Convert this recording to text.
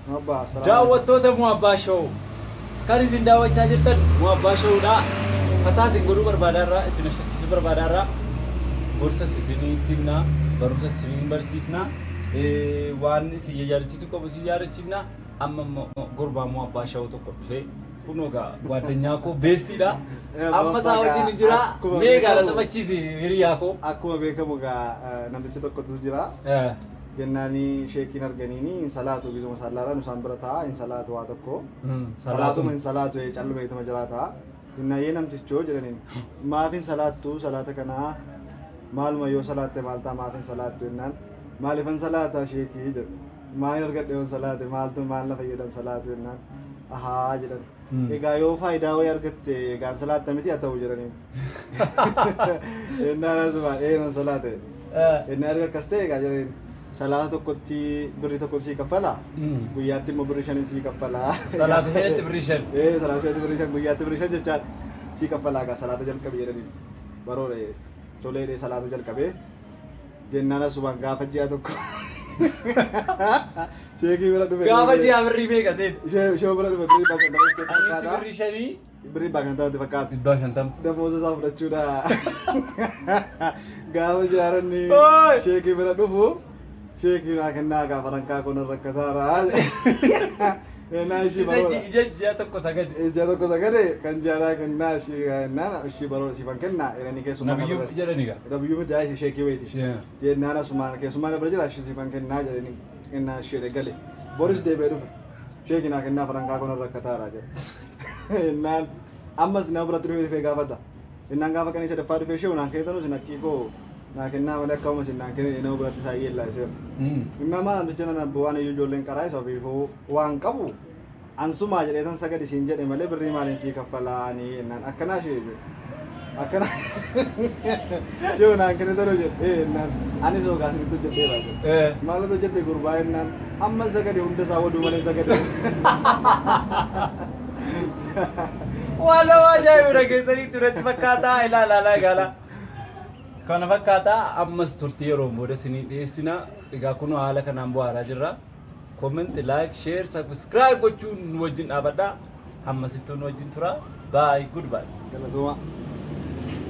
Abbaa, assalamu alaikum. Daawwattoota Muabbaa Show kan isin daawwachaa jirtan Muabbaa Showdha. Fataa isin godhuu barbaadaarraa, isin ashachisiisuu barbaadaarraa, gorsas isinitti himna, barumsas isin barsiifna, waan isin yaadachiisuu qabu isin yaadachiifna. Amma immoo gurbaa Muabbaa Show tokko dhufee kunoo gaa gwaaddanyaa koo beestiidha. Amma isaa wajjin hin jira. Akkuma Mee gaa na beekamu- taphachiisi hiriyaa koo. Akkuma beekamu gaa namticha tokkotu jira. Jennaanii sheekiin arganiini hin salaatu gizuma sallaadhaan isaan bira taa'a hin salaatu waa tokko. Salaatuma hin salaatu callumeetuma jiraata. Jennaayee namtichoo jedhaniin maaf hin salaattu salaata kanaa maaluma yoo salaatte maal ta'a maaf hin salaattu jennaan maaliifan salaata sheekii jedhe. Maal argadhe yoon salaate maaltu maal na fayyadan salaatu jennaan ahaa jedhan. Egaa yoo faayidaa wayii argatte egaan salaatta miti haa ta'u jedhaniin. Jennaan asuma ee nan salaate. Inni erga akkas ta'e egaa jedhaniin salaata tokkotti birrii tokko sii kaffala. Guyyaatti immoo birrii shaniin sii kaffala. Salaata shanitti birrii 5. Ee salaata shanitti birrii 5 guyyaatti birrii 5 jechaadha. Sii kaffala egaa salaata jalqabi jedhaniin. Baroodha tolee salaatu jalqabee jennaan asumaan gaafa ji'a tokko sheekii bira dhufe. Gaafa ji'a birrii meeqa seen? Ishee bira dhufe birrii 50 Anitti fakkaata. birrii 5. Birrii 50 fakkaata. 150. Damooza isaa fudhachuudha. Gaafa jaaranni Oi! sheekii bira dhufu sheekii naa kennaa gaafa rankaa kun rakkataara. Ennaa ishii baroodha. Ija ji'a tokko sagade. Ija tokko sagade kan jaaraa kennaa ishii kennaa ishii baroodha siifan kennaa jedhanii keessumaa Nabiyyuu jedhani gaa. Nabiyyuu miti haa sheekii wayiiti. Jennaan asumaan keessumaa bira jira ishii siifan kennaa jedhanii kennaa ishee gale. Boris deebi'ee dhufe. Sheekii naa kennaa farankaa kun rakkataara jedhe. Innaan ammas nama biratti dhufee dhufee gaafata. Innaan gaafa qanii sadaffaa dhufee ishee naan kennitanuu isin haqqii koo naa kennaa malee akka uumas naan kennine nama biratti isaa yeellaa iseera. Inni maal namticha nana waan iyyuu ijoolleen qaraa isa ofiifuu waan qabu ansumaa jedhee tan sagadi siin jedhe malee birrii maaliin sii kaffalaa ani innaan akkanaa ishee jedhe. Akkana ishee naan kennitanuu jedhe innaan anis hoogaa isinitti hojjedheera jedhe. Maaltu hojjette gurbaa innaan amma sagade hunda isaa waduu malee sagade. Waan nama ajaa'ibu dhageessanii turetti fakkaataa ilaalaa ilaala. Kana fakkaataa ammas turtii yeroo booda isinii dhiyeessina. Egaa kunoo haala kanaan bu'aaraa jirra. Comment, like, share, subscribe gochuun nu wajjin dhaabadhaa. Hammasittuu nu wajjin tura. Bye, goodbye. Galatooma.